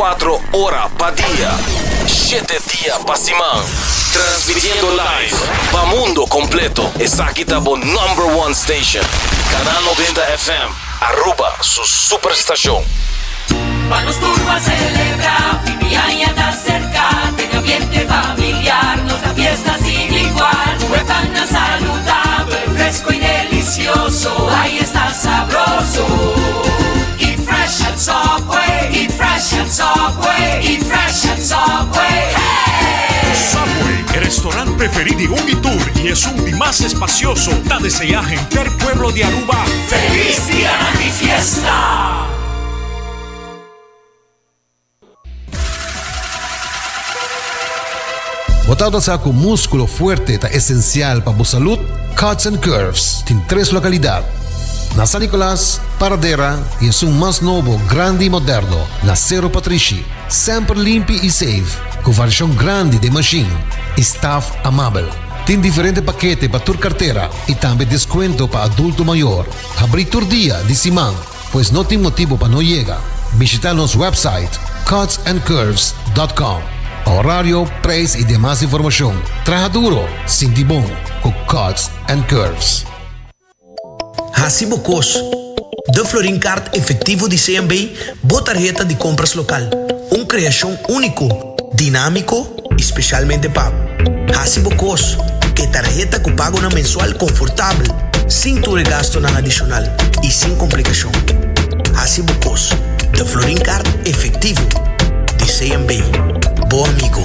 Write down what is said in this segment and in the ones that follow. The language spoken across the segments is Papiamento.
24 ora pa dia, shete dia pa siman. Transmitiendo live pa mundo completo. Esaki ta bo number one station. Canal 90 FM, Aruba su superstacion. Pa nos tur ban celebra, fin di aña ta cerca, den ambiente familiar, nos ta fiesta sin igual, cu e pannan saludabel, fresco y delicioso, ay esta sabroso. Eat fresh at Subway, eat fresh at Subway, eat fresh at Subway, hey! Subway, e restaurant preferi di un y tur y esun di mas espacioso, ta desea henter pueblo di Aruba Feliz Dianan di Fiesta! Bo tabata sa ku múskulo fuerte ta esensial pa bo salud? Cuts and Curves tin tres lokalidat, na San Nicolas, Paradera i esun mas nobo, grandi i moderno na Sero Patrishi. Semper limpi i safe, ku variashon grandi den mashin i staf amabel. Tin diferente pakete pa tur kartera i tambe deskuento pa adulto mayor. Habrí tur dia di siman. Pues no tin motibo pa no yega. Bishita nos website cutsandcurves dot com pa horario, prijs y demas informacion. Traha duro, sinti bon cu Cuts and Curves. Hasi bo kos. De Florin Card Efectivo di CMB, bo tarheta di compras local. Un creacion unico, dinamico y specialmente pa bo. Hasi bo kos, e tarheta ku pagonan mensual konfortabel, sin tur e gastonan adishonal i sin komplikashon. Hasi bo kos, de Florin Card Efectivo di CMB. Bo amigo.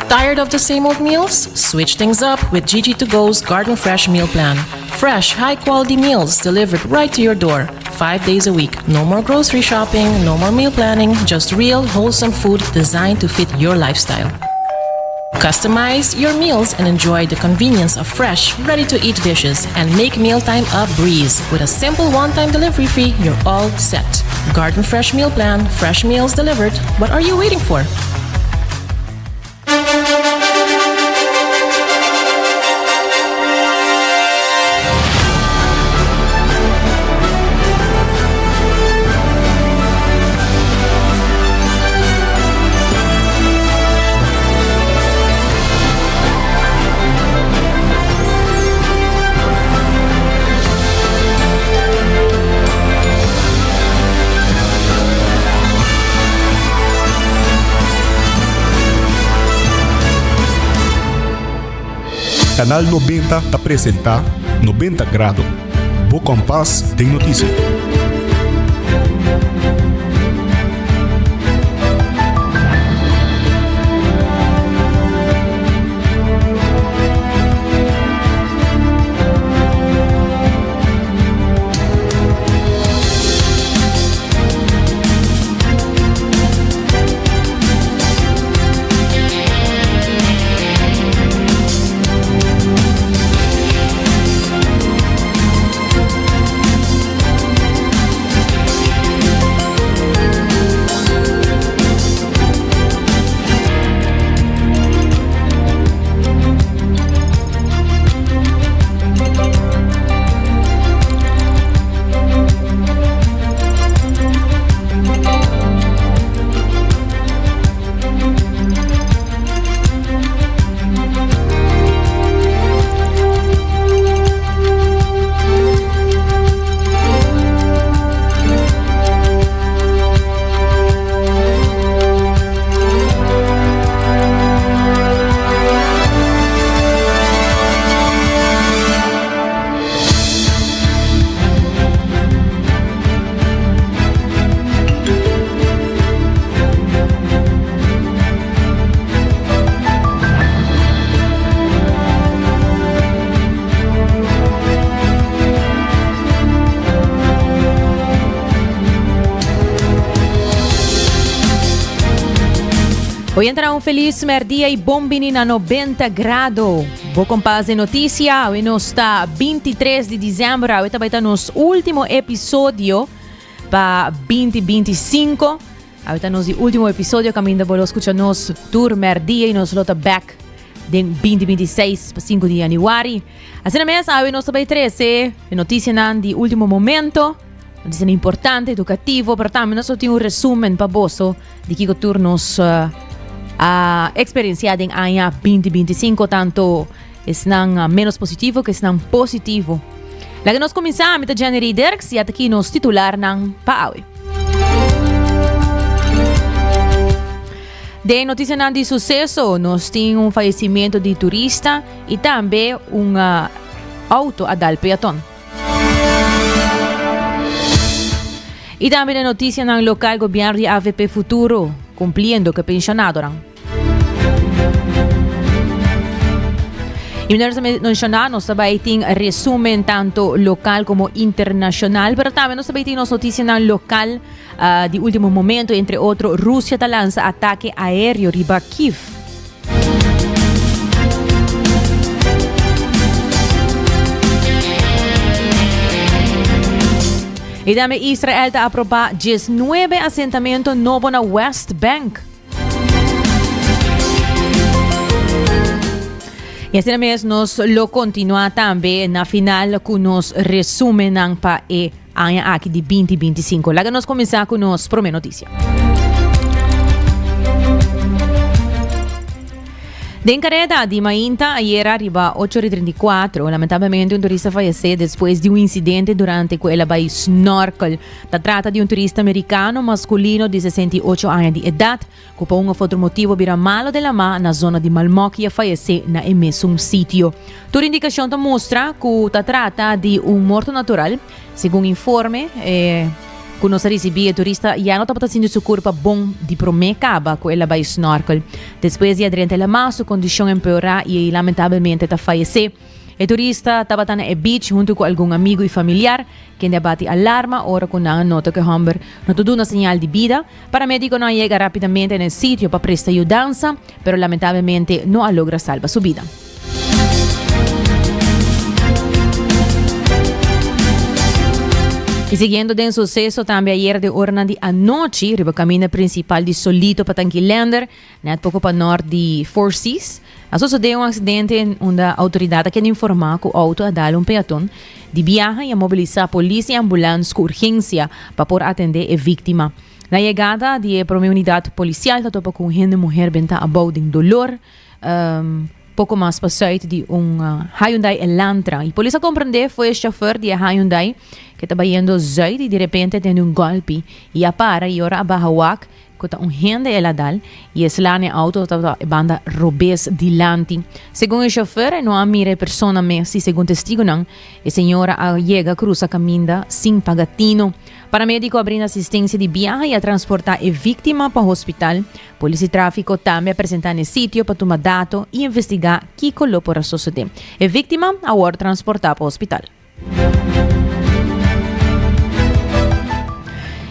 Tired of the same old meals? Switch things up with Gigi to Go's Garden Fresh Meal Plan. Fresh, high quality meals delivered right to your door, five days a week. No more grocery shopping, no more meal planning, just real, wholesome food designed to fit your lifestyle. Customize your meals and enjoy the convenience of fresh, ready to eat dishes and make mealtime a breeze. With a simple one time delivery fee, you're all set. Garden Fresh Meal Plan, fresh meals delivered. What are you waiting for? Canal 90 ta presenta 90 Grado, bo kompas den noticia. Hoy entra un feliz merdia y bon bini na 90 grado. Bo kompas de noticia, hoy nos ta 23 di diciembre, hoy ta nos último episodio pa 2025. Hoy ta nos di último episodio, caminda bo lo escucha nos tur merdia y nos lo ta back. den 2026 pa 5 di januari. Asina mes awe nos ta bay trece e noticianan di ultimo momento, noticianan importante, educativo, pero tambe nos lo tin un resumen pa boso di kiko tur nos a experiencia den aña 2025, tanto esnan menos positivo que esnan positivo. Laga nos kuminsá, mi ta Jenny Dirks y ataki nos titularnan pa awe. Den noticianan di suceso, nos tin un fallecimiento di turista y tambe un auto a dal peaton. Y tambe den noticianan local, gobierno di AVP Futuro cumpliendo cu pensionadonan. Y nos menciona, nos también tin resumen tanto local como internacional, pero también nos también tin nos noticias local uh, di último momento, entre otro, Rusia ta lanza ataque aéreo riba Kiev. Y también Israel ta aproba 19 asentamiento nobo na West Bank. Y asina mes nos lo continua tambe na final cu nos resumennan pa e aña aki di 2025. Laga nos cuminsa cu nos prome noticia. Den careda di mainta ayera riba 8:34, lamentablemente un turista fallece despues di un incidente durante cu el a bay snorkel. Ta trata di un turista mericano masculino di 68 aña di edad cu pa un of otro motibo bira malo den lama na zona di Malmok y a fayece na e mesun sitio. Tur indicacion ta mustra cu ta trata di un morto natural. Segun informe e cu nos a ricibi e turista ya no tabata sinti su curpa bon di prome caba cu el a bay snorkel. Despues di a drenta e lama su condicion empeora y lamentablemente ta fayece. E turista tabata na e beach hunto cu algun amigo y familiar kende a bati alarma ora cu nan a nota cu e homber no ta duna señal di bida. Paramediconan a yega rapidamente na e sitio pa presta yudansa, pero lamentablemente no a logra salba su bida. Y siguiendo den suceso tambe ayer den oranan di anochi riba caminda principal di Solito pa Tanquilender, Net poko pa nort di Four Seas a sosodé un aksidente unda outoridat a keda informá ku outo a dal un peaton di biaha i a mobilisá polis i ambulans ku urgensia pa por atendé e víktima. Na yegada di e promé unidat polisial ta topa ku un hende muher benta abou den dolor poko mas pa sùit di un Hyundai Elantra i polis a komprendé fu e shofèr di e Hyundai ke ta bayendo zùit i direpente a tende un gòlpi i a para i ora a baha wak Cu ta un hende el a dal y e sla n'e auto tabata e banda robes dilanti. Segun e chofer e no a mira e persona mes y segun testigonan e señora a yega cruza caminda sin paga tino. Paramedico a brinda asistencia di biaha y a transporta e victima pa hospital. Polis di trafico tambe a presenta n'e sitio pa tuma dato y investiga kico lo por a sosode. E victima a worde transporta pa hospital.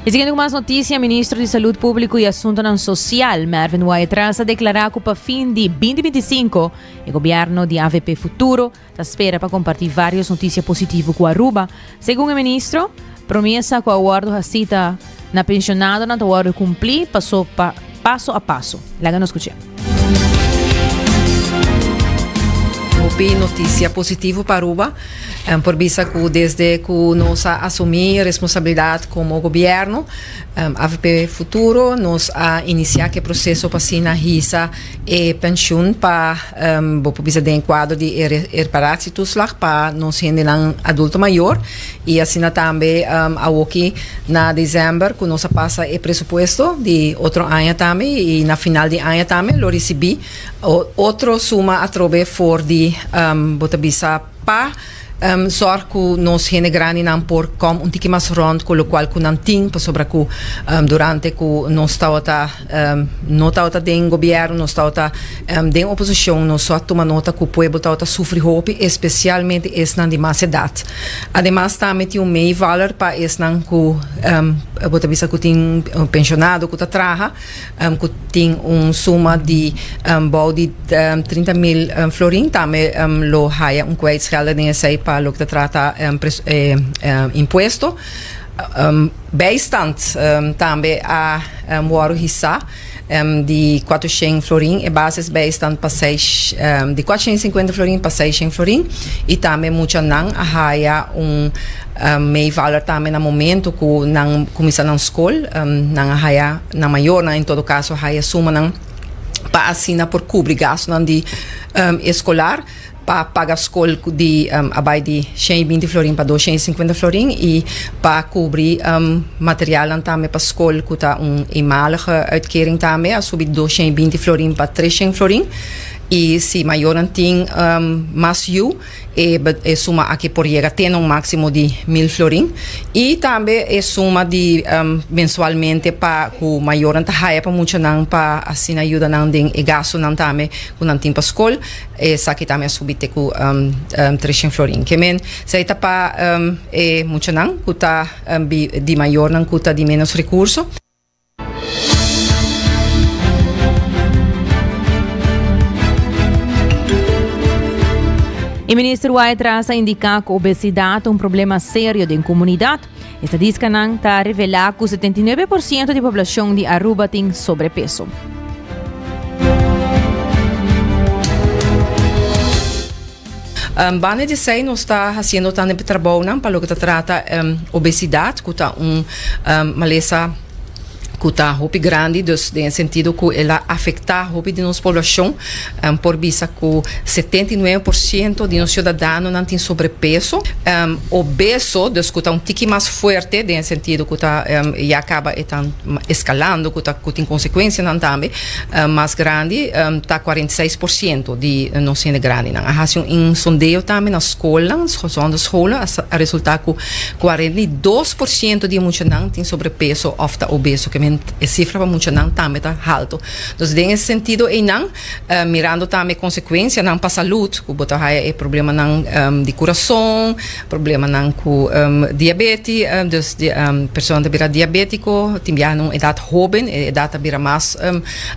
Y siguiendo con mas noticia, Ministro di Salud Público y Asuntonan Social, Mervin Wyatt-Ras, a declara cu pa fin di 2025 e gobierno di AVP Futuro ta spera pa comparti varios noticia positivo cu Aruba. Segun e ministro, promesa cu a wordo haci ta na pensionadonan ta wordo cumpli paso pa paso a paso. Laga nos scucha. Hopi noticia positivo pa Aruba. Por bisa cu desde cu nos a asumi responsabilidad como gobierno, avp Futuro, nos a inicia cu e proceso pa asina hisa e pensioen pa, bo por bisa den e cuadro di e reparatietoeslag pa nos hendenan adulto mayor. Y asina tambe awoki na december cu nos a pasa e presupuesto di otro aña tambe y na final di aña tambe lo ricibi otro suma atrobe for di bo ta bisa pa zorg cu nos hende grandinan por kom un tiki mas rond cu locual cu nan tin pasobra cu durante cu nos tawata no tawata den gobierno nos tawata den oposicion nos so a tuma nota cu pueblo tawata sufri hopi especialmente esnan di mas edad. Ademas tambe tin un meevaller pa esnan cu bo ta bisa cu tin pensionado cu ta traha cu tin un suma di bou di 30 mil florin tambe lo haya un kwijtschelder den esey pa loke ta trata impuesto. Bijstand tambe a wòrdu hisá di kuatroshen florin, e basisbijstand pa seis di kuatroshen i sinkuenta florin pa seishen florin i tambe muchanan a haya un meevaller tambe na momento ku nan kuminsá nan skol, nan a haya, nan mayornan en todo kaso a haya sumanan pa asina por kubri gastunan di eskolar. Pa paga skol ku di a bai di shen i binti florin pa dos shen i sinkuenta florin i pa kubri materialnan tambe pa skol ku ta un eenmalige uitkering tambe a subi di dos shen i binti florin pa tres shen florin i si mayornan tin mas yu e e suma aki por yega te na un máksimo di mil florin i tambe e suma di mensualmente pa ku mayornan ta haya pa muchanan pa asina yuda nan den e gastunan tambe ku nan tin pa skol. Esaki tambe a subi te ku treshen florin. Ke men esei ta pa e muchanan ku ta di mayornan ku ta di ménos rekurso. E minister Wyatt-Ras a indiká ku obesidat ta un problema serio den komunidat. Estadístikanan ta revelá ku 79 por siento di poblashon di Aruba tin sobrepeso. Banda di esei nos ta hasiendo tanda trabounan pa loke ta trata obesidat ku ta un malesa ku ta hopi grandi, dus den e sentido ku el a afektá hopi di nos poblashon. Por bisa ku 79% di nos siudadanonan tin sobrepeso. Obeso, dus ku ta un tiki mas fuerte den e sentido ku ta ya kaba e ta eskalando, ku ta ku tin konsekuensianan tambe mas grandi, ta 46% di nos hende grandinan. A hasi un sondeo tambe na skolnan, gezonde scholen, a resultá ku 42% di e muchanan tin sobrepeso òf ta obeso, ke men e sifra pa muchanan tambe ta halto. Dus den e sentido einan, mirando tambe e konsekuensianan pa salud, ku bo ta haya e problemanan di kurason, problemanan ku diabeti, dus di persona ta bira diabetiko, tin biaha na un edat hoben, e edat ta bira mas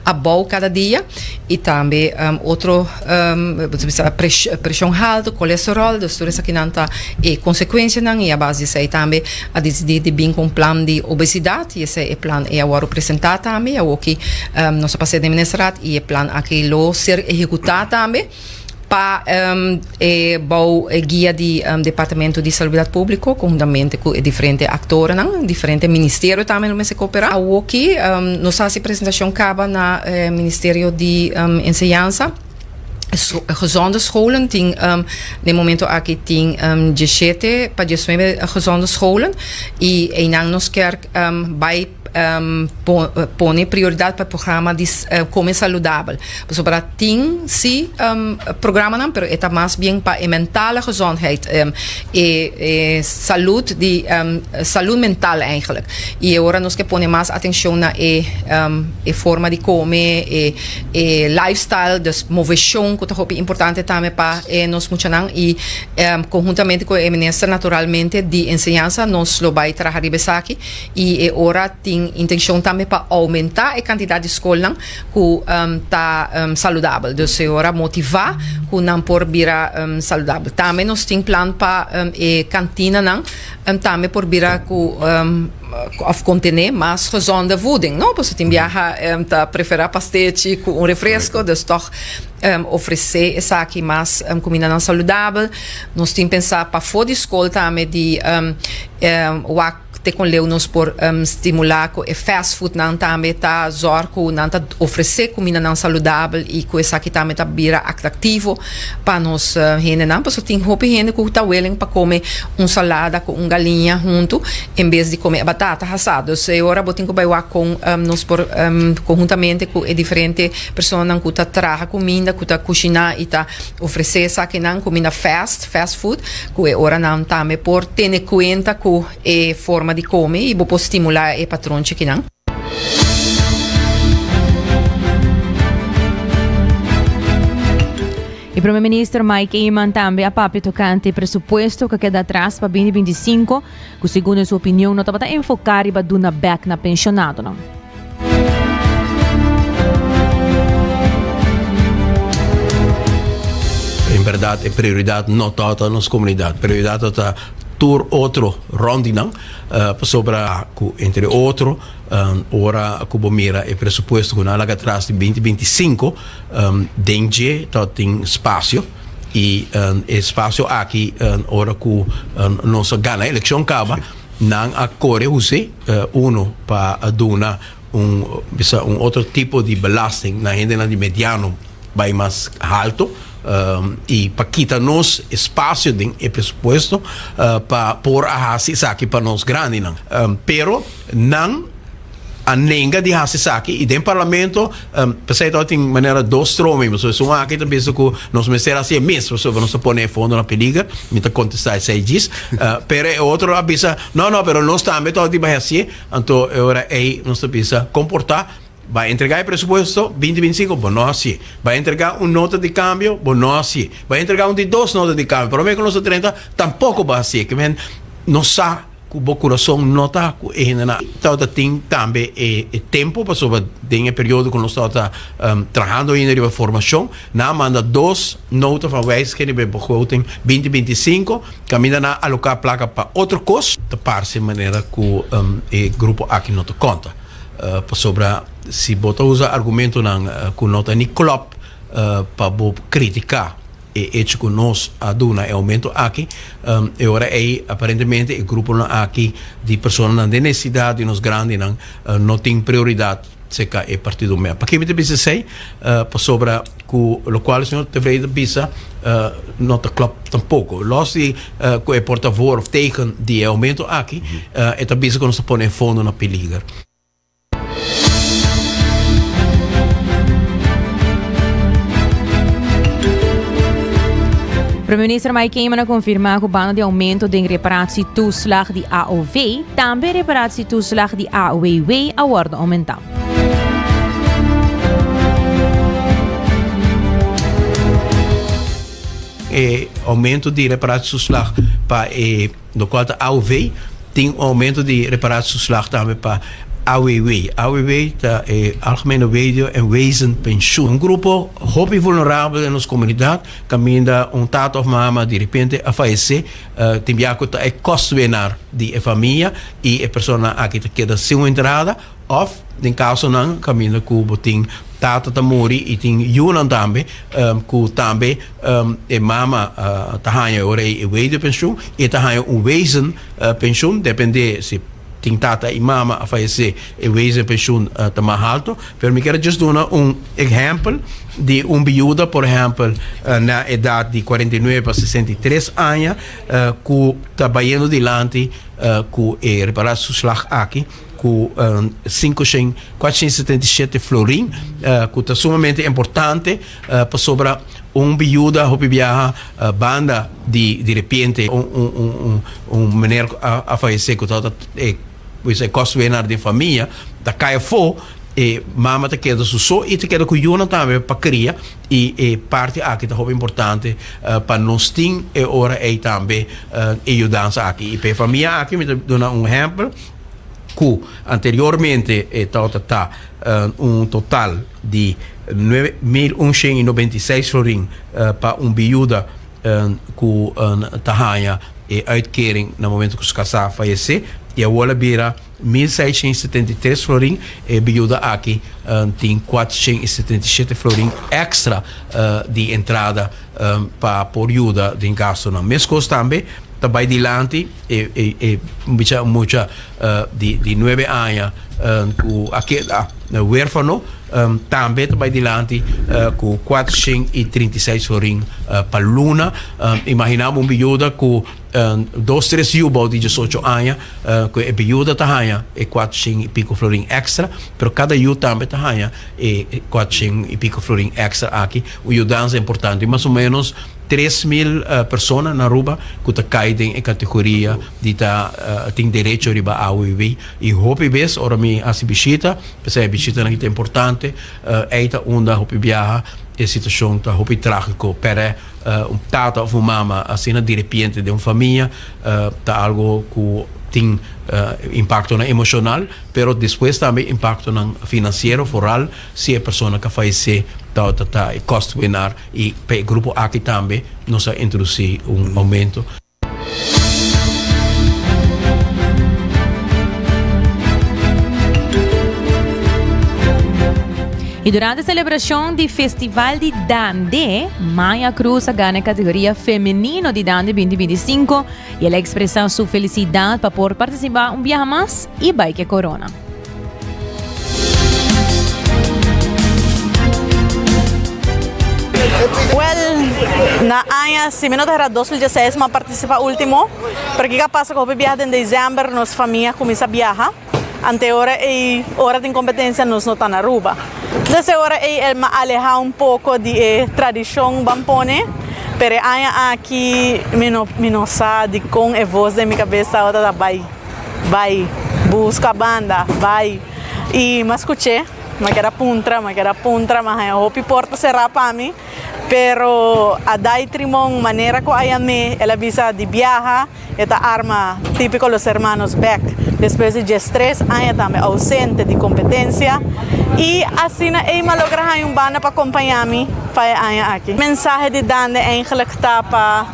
abou kada dia, i tambe otro bo ta bisa preshon haltu, kolesterol, dus tur esakinan ta e konsekuensianan i a base di esei tambe a disidí di bin ku un plan di obesidat i esei e plan ei a wòrdu presentá tambe i awoki nos a pas'é den Ministerraad i e plan aki lo ser ehekutá tambe pa e bou e guia di Departamento di Salubridat Públiko konhuntamente ku e diferente aktornan, diferente ministerio tambe lo mester kooperá. Awoki nos a hasi presentashon kaba na Ministerio di Enseñansa. Gezonde scholen tin den momento aki tin diesshete pa diesnuebe gezonde scholen y eynan nos kier bay pone prioridad pa e programa di come saludabel pasobra tin si programanan pero e ta mas bien pa e mentale gezondheid e salud di salud mental eigenlijk y e ora nos ke pone mas atencion na e forma di come e E lifestyle, dus moveshon ku ta hopi importante tambe pa e nos muchanan i konhuntamente ku e minister naturalmente di enseñansa nos lo bai traha riba esaki i e ora tin intenshon tambe pa oumentá e kantidat di skolnan ku ta saludabel. Dus e ora motivá ku nan por bira saludabel. Tambe nos tin plan pa e kantinanan tambe por bira ku. Of kontené mas gezonde voeding, no? Pasobra tin biaha ta preferá pastechi ku un refresko, dus tòg ofresé esaki mas kumindanan saludabel. Nos tin pensá pafó di skol tambe di wak te kon leu nos por stimulá ku e fast foodnan tambe ta zòrg ku nan ta ofresé kumindanan saludabel i ku esaki tambe ta bira atraktivo pa nos hendenan, pasobra tin hopi hende ku ta willing pa kome un salada ku un galiña huntu en bes di kome e batata hasá. Dus e ora bo tin ku bai wak kon nos por konhuntamente ku e diferente personanan ku ta traha kuminda, ku ta kushiná i ta ofresé esakinan, kuminda fast, fast food, ku e ora nan tambe por tene kuenta ku e forma di kome i bo por stimulá e patronchi kinan. E Prome Minister Mike Eman tambe a papia tocante e presupuesto cu a keda atras pa binti binti sinku, cu segun den su opinion no tabata enfoca riba duna bek na pensionadonan. En berdad e prioridad no tabata nos comunidad, prioridad tabata. tur otro rond di nan, pasobra ku entre otro ora ku bo mira e presupuesto ku nan a laga atras di binti binti sinku, den dje ta tin spasio i e spasio aki ora ku nos a gana elekshon kaba nan a kore hus'é uno pa duna un bisa un otro tipo di belasting na hendenan di mediano bai mas halto y pa kita nos espacio den e presupuesto pa por a haci esaki pa nos grandinan. Pero nan a nenga di haci esaki y den parlamento pesey tabata tin manera dos stroming pasobra esun aki ta bisa cu nos mester haci e mes pasobra nos ta pone e fondo na peliger, mi ta contesta esey djis, pero e otro a bisa no no pero nos tambe tabata tin bay hacié. Anto e ora ei nos ta bisa komportá, Bai entregá e presupuesto binti binti sinku, bo no hasié. Bai entregá un nota di kambio, bo no hasié. Bai entregá un di dos nota di kambio promé ku nos ta drenta, tampoko bo hasié. Ke men nos sa ku bo kurason no ta ku e hendenan. Tabata tin tambe e tempu pasobra den e periodo ku nos tabata trahando ainda riba formashon, nan a manda dos nota van wijziging riba e begroting binti binti sinku. Kaminda nan a aloká plaka pa otro kos. Ta parse manera ku e grupo aki no ta konta. Pasobra si bo ta usa argumentonan ku no ta ni klòp pa bo kritiká e echo ku nos a duna e oumento aki, e ora ei aparentemente e gruponan aki di personanan den nesesidat di nos grandinan no tin prioridat serka e partido mep. Pakiko mi ta bisa esei? Pasobra ku lokual señor Tevreden ta bisa no ta klòp tampoko. Lòs di ku e por ta voor òf tegen di e oumento aki, e ta bisa ku nos ta pone e fondo na peliger. Prome Minister Mike Eman a konfirmá ku banda di oumento den reparatietoeslag di AOV, tambe reparatietoeslag di AOW a wòrdu oumentá. E aumento di reparatietoeslag pa e lokual ta AOV, tin un aumento di reparatietoeslag tambe pa AWW. AWW ta e Algemene Weduwe en Wezenpensioen. Un grupo hopi vulnerabel den nos komunidat, kaminda un tata òf mama di repente a fayesé, tin bia ku ta e kostwinnaar di e famia i e persona aki ta keda sin un entrada. Òf den kasonan kaminda ku bo tin tata ta muri i tin yunan tambe ku tambe e mama ta haña e ora ei e weduwpensioen i e ta haña un wezenpensioen depende si tin tata i mama a fayesé e wezenpensioen ta mas halto. Pero mi kier a djis duna un ehèmpel di un biuda por ehèmpel na edat di 49 pa 63 aña ku ta bayendo dilanti ku e reparatietoeslag aki. ku 500, 477 florin, ku ta sumamente importante pasobra un biuda hopi biaha banda di di repente un un un un meneer a fayesé ku tabata e e kostwinnaar den famia ta kai afó e mama ta keda su so i ta keda ku yunan tambe pa kria i e parti aki ta hopi importante pa nos tin e ora ei tambe e yudansa aki i pa e famia aki mi ta duna un ehèmpel. ku anteriormente e tabata ta un total di 9196 florin pa un biuda ku ta haña e uitkering na momento ku su kasá fayesé i awor a bira 1673 florin. E biuda aki tin 477 florin èkstra di entrada pa por yuda den gastunan. Meskos tambe ta bai dilanti. E e e bicha un mucha di di nuebe aña ku a keda huérfano tambe ta bai dilanti ku 436 florin pa luna. Imagina bo un biuda ku dos tres yu bou di diesocho aña ku e biuda ta haña e 400 i piko florin èkstra, pero kada yu tambe ta haña e 400 i piko florin èkstra aki. Un yudansa importante. Mas o ménos 3000 persona na Aruba cu ta cay den e categoria di ta tin derecho riba AOW y hopi bes ora mi haci bishita, p'esey e bishitanan ta importante, ey ta unda hopi biaha e situacion ta hopi tragico. Pere un tata of un mama asina direpiente den un famia ta algo cu tin impactonan emocional, pero despues tambe impactonan financiero, vooral si e persona cu a fayece tabata ta e kostwinnaar. I pa e grupo aki tambe nos a introdusí un oumento. Y durante celebracion di Festival di Dande, Maya Cruz a gana e categoria femenino di Dande 2025 y el a expresa su felicidad pa por participa un biaha mas y bay ke corona. Wel, na aña, si mi no ta hera, 2016 mi a participa ultimo, pero kiko a pasa ku hopi biaha den december nos famia cuminsa biaha. Ante ora ei, ora tin competencia nos no ta na Aruba. Entonces e ora ei el a aleha un poco di e tradicion ban pone, pero e aña aki mi no mi no sa dicon e voz den mi cabes tabata ta bay, bay, busca banda, bay. Y mi a scuché, mi a keda puntra, mi a keda puntra, mi a haña hopi porta cerra pa mi, pero a dai trimon manera cu a yam'é, el a bisa di biaha. E ta arma típiko Los Hermanos bèk despues di diestres aña tambe ousente di kompetensia i asina ei m'a logra haña un banda pa kompañá mi pa e aña aki. Mensahe di Dande eigenlik ta pa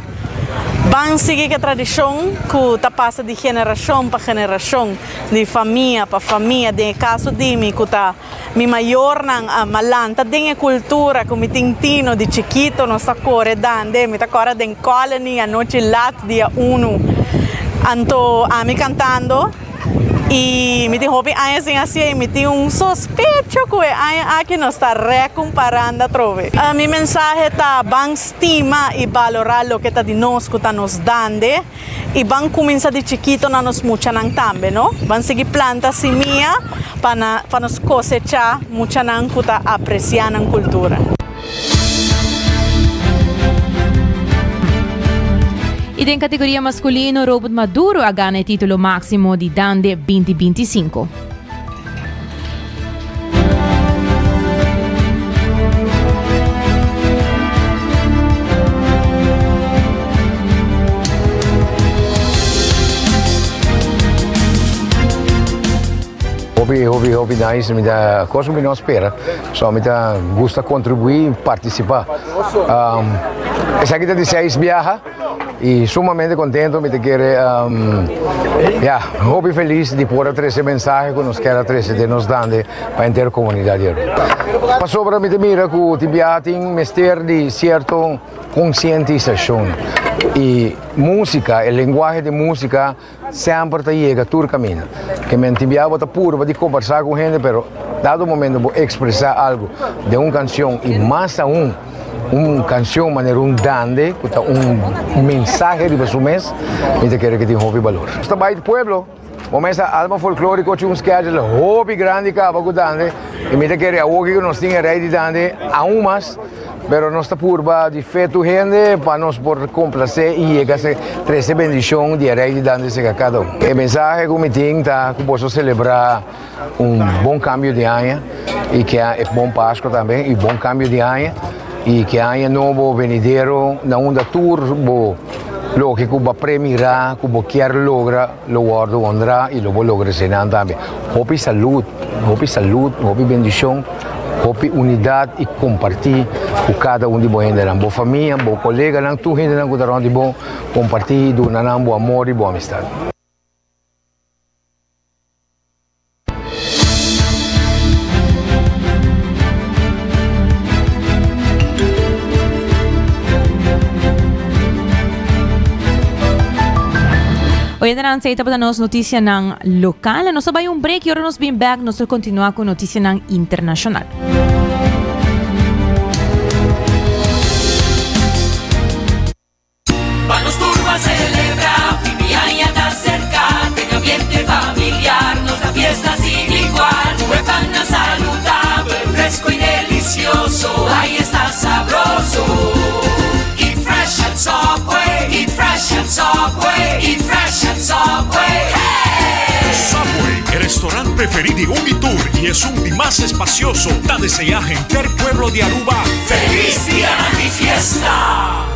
ban sigui ku e tradishon ku ta pasa di generashon pa generashon, di famia pa famia, den e kaso di mi ku ta Mi mayornan a malanta den e cultura cu mi tin tino di chikito, nos ta core dande, mi ta cora den Colony anochi lat dia uno, anto ami cantando y mi tin hopi aña sin hacié y mi tin un sospecho cu e aña aki nos ta rek un paranda atrobe. Mi mensahe ta ban stima y balora loke ta di nos cu ta nos dande. I ban kuminsá di chikito na nos muchanan tambe, no? Ban sigui planta simia pa na pa nos kosechá muchanan ku ta apresiá nan kultura. I den kategoria maskulino Robert Maduro a gana e titulo máksimo di Dande 2025. Hopi, hopi, hopi nice. Mi ta cos cu mi no spera. So mi ta gusta contribui y participa. Um, esaki ta di seis biaha. Y sumamente contento, mi ta kere, ya, hopi feliz di por a trece mensahe cu nos kier a trece den nos dande pa henter comunidad di Aruba. Pasobra mi ta mira cu tin biaha tin mester di cierto concientisacion y musica, e lenguahe di musica Semper ta yega tur caminda. Ke men tin bia bo ta purba di combersa cu hende pero dado momento bo expresa algo den un cancion y mas aun un cancion manera un dande cu ta un mensahe riba su mes mi ta kere ke tin hopi balor. Nos ta bay pueblo, bo mes sa Alma Folklorico tin un schedule hopi grandi caba cu dande y mi ta kere awoki cu nos tin e rey di dande aun mas. Pero nos ta purba di fe tur hende pa nos por complacé y yega se trece bendicion di e Rey di Dande cerca cada un. E mensahe cu mi tin ta cu boso celebra un bon cambio di aña y ke e bon Pascua tambe y bon cambio di aña y ke aña nobo venidero na unda tur bo loke cu bo a premira cu bo kier logra lo wordo honra y lo bo logra eseinan tambe. Hopi salud, hopi salud, hopi bendicion, hopi unidad y comparti cu cada un di bo hendenan, bo famia, bo coleganan, tur hendenan cu ta rond di bo, comparti y duna nan bo amor y bo amistad. Oyentenan, esei tabata nos noticianan local. Nos ta bai un break y ora nos bin back nos ta continua cu noticianan internacional. Pa nos tur ban celebra, fin di aña ta cerca, den ambiente familiar nos da fiesta sin igual. Cu e pannan saludabel, fresco y delicioso, ay esta sabroso. Eat fresh at Subway, eat fresh at Subway, eat fresh at Subway, hey! Subway, e restaurant preferi di un y tur y esun di mas espacioso, ta desea henter pueblo di Aruba Feliz Dia di Fiesta!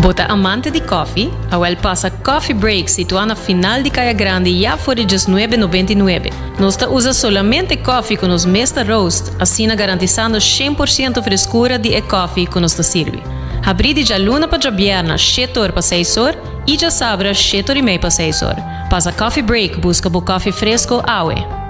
Bo ta amante di koffie? Awel pasa Coffee Break situá na final di Kaya Grandi ya for di diesnuebe nobenta i nuebe. Nos ta usa solamente koffie ku nos mes ta roast, asina garantisando shen por siento freskura di e koffie ku nos ta sirbi. Habrí di djaluna pa djabièrna shete or pa seis or. Y djasabra shetor y mei pa seis or. Pasa Coffee Break busca bo coffee fresco awe.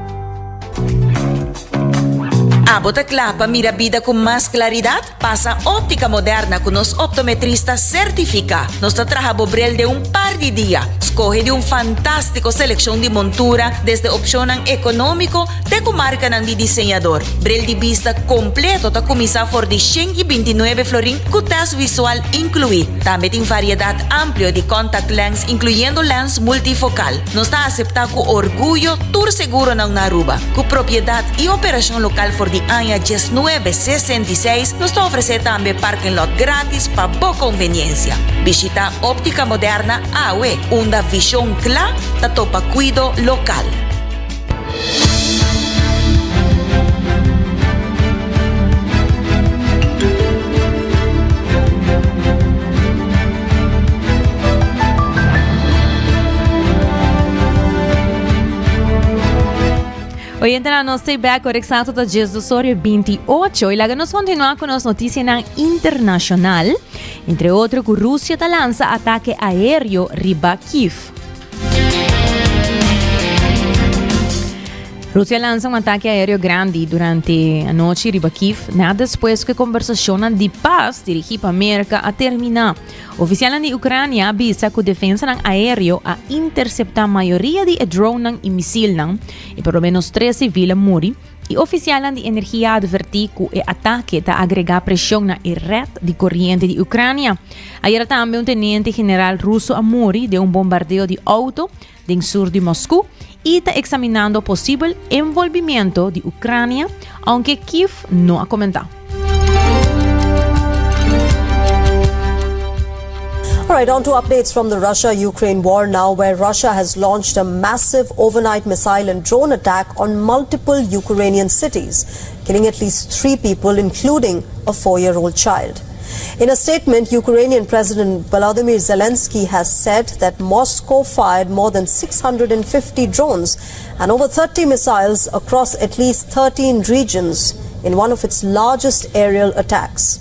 Abo ta kla pa mira bida ku mas klaridat? Pasa Óptica Moderna ku nos optometrista sertifiká. Nos ta traha bo bril den un par di dia. Skohe di un fantástiko selekshon di montura, desde opshonnan ekonómiko te ku markanan di diseñador. Bril di bista kompleto ta kuminsá for di 129 florin ku tèst visual inkluí. Tambe tin variedat amplio di contact lens inkluyendo lens multifokal. Nos ta aseptá ku orguyo tur seguronan na Aruba. Ku propiedat i operashon lokal for di aña 1966, nos ta ofresé tambe parking lot grátis pa bo konveniensia. Bishitá Óptica Moderna awe, unda vishon kla ta topa kuido lokal. Oyentenan nos ta back ora exacto ta 12:28 y laga nos continua cu nos noticianan internacional. Entre otro cu Rusia ta lansa atake aereo riba Kiev. Rusia a lansa un atake aéreo grandi durante anochi riba Kiev, na despues ku e kombersashonnan di pas dirigí pa Merka a terminá. Ofisialnan di Ukrania a bisa ku defensanan aéreo a interseptá mayoria di e dronenan i misilnan i por lo ménos tres sivil a muri. I ofisialnan di energia a advertí ku e atake ta agregá preshon na e ret di koriente di Ukrania. Ayera tambe un teniente general ruso a muri den un bombardeo di outo den sur di Mosku i ta eksaminando posibel envolvimiento di Ukrania, aunke Kiev no a komentá. All right, on to updates from the Russia Ukraine war now, where Russia has launched a massive overnight missile and drone attack on multiple Ukrainian cities, killing at least three people, including a four year old child. In a statement, Ukrainian President Volodymyr Zelensky has said that Moscow fired more than 650 drones and over 30 missiles across at least 13 regions in one of its largest aerial attacks.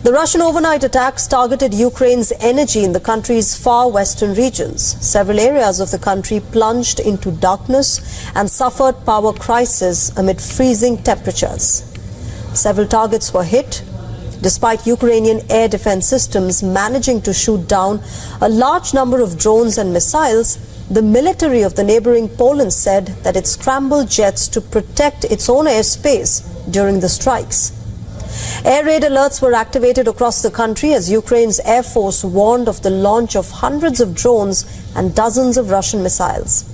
The Russian overnight attacks targeted Ukraine's energy in the country's far western regions. Several areas of the country plunged into darkness and suffered power crisis amid freezing temperatures. Several targets were hit, despite Ukrainian air defense systems managing to shoot down a large number of drones and missiles. The military of the neighboring Poland said that it scrambled jets to protect its own airspace during the strikes. Air raid alerts were activated across the country as Ukraine's air force warned of the launch of hundreds of drones and dozens of Russian missiles.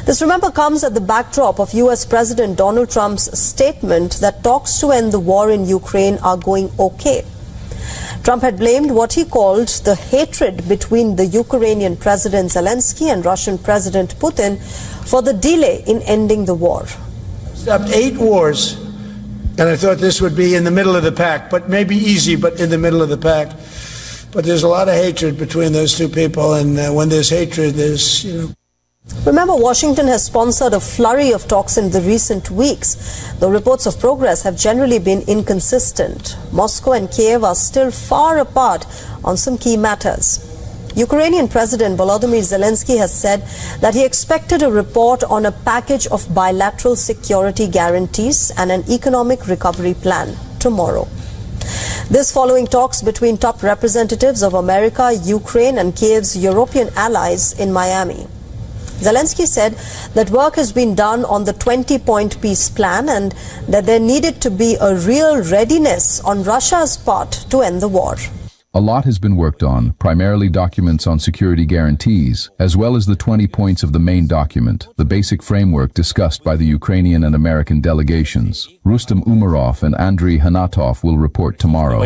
This, remember, comes at the backdrop of U.S. President Donald Trump's statement that talks to end the war in Ukraine are going okay. Trump had blamed what he called the hatred between the Ukrainian President Zelensky and Russian President Putin for the delay in ending the war. Stopped eight wars, and I thought this would be in the middle of the pack, but maybe easy, but in the middle of the pack. But there's a lot of hatred between those two people, and uh, when there's hatred, there's, you know. Remember, Washington has sponsored a flurry of talks in the recent weeks, though reports of progress have generally been inconsistent. Moscow and Kiev are still far apart on some key matters. Ukrainian President Volodymyr Zelensky has said that he expected a report on a package of bilateral security guarantees and an economic recovery plan tomorrow. This following talks between top representatives of America, Ukraine and Kiev's European allies in Miami. Zelensky said that work has been done on the 20 point peace plan and that there needed to be a real readiness on Russia's part to end the war. A lot has been worked on, primarily documents on security guarantees, as well as the 20 points of the main document, the basic framework discussed by the Ukrainian and American delegations. Rustem Umerov and Andriy Hnatov will report tomorrow.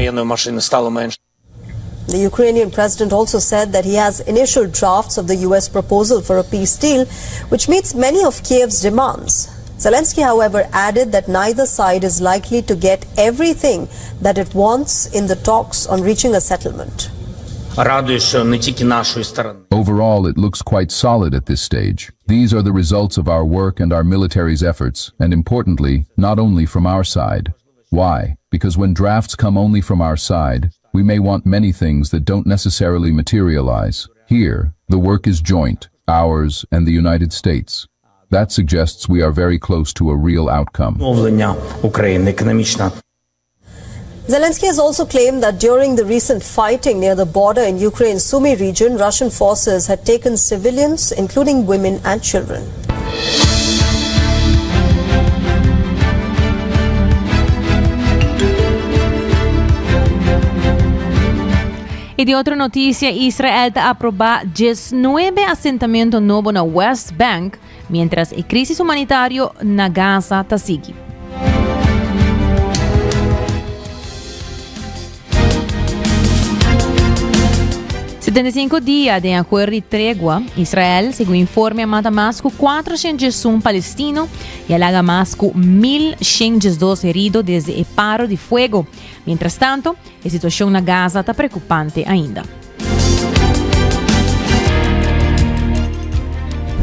The Ukrainian president also said that he has initial drafts of the U.S. proposal for a peace deal, which meets many of Kiev's demands. Zelensky, however, added that neither side is likely to get everything that it wants in the talks on reaching a settlement. Overall, it looks quite solid at this stage. These are the results of our work and our military's efforts, and importantly, not only from our side. Why? Because when drafts come only from our side, We may want many things that don't necessarily materialize. Here, the work is joint, ours and the United States. That suggests we are very close to a real outcome. Zelensky has also claimed that during the recent fighting near the border in Ukraine's Sumy region, Russian forces had taken civilians, including women and children. Y di otro noticia, Israel ta aproba 19 asentamento nobo na West Bank, mientras e crisis humanitario na Gaza ta sigui. 75 dia den acuerdo di tregua, Israel, segun informe, a mata mas cu 401 palestino y a laga mas cu 1112 herido desde e paro di fuego. Mientras tanto, e situacion na Gaza ta preocupante ainda.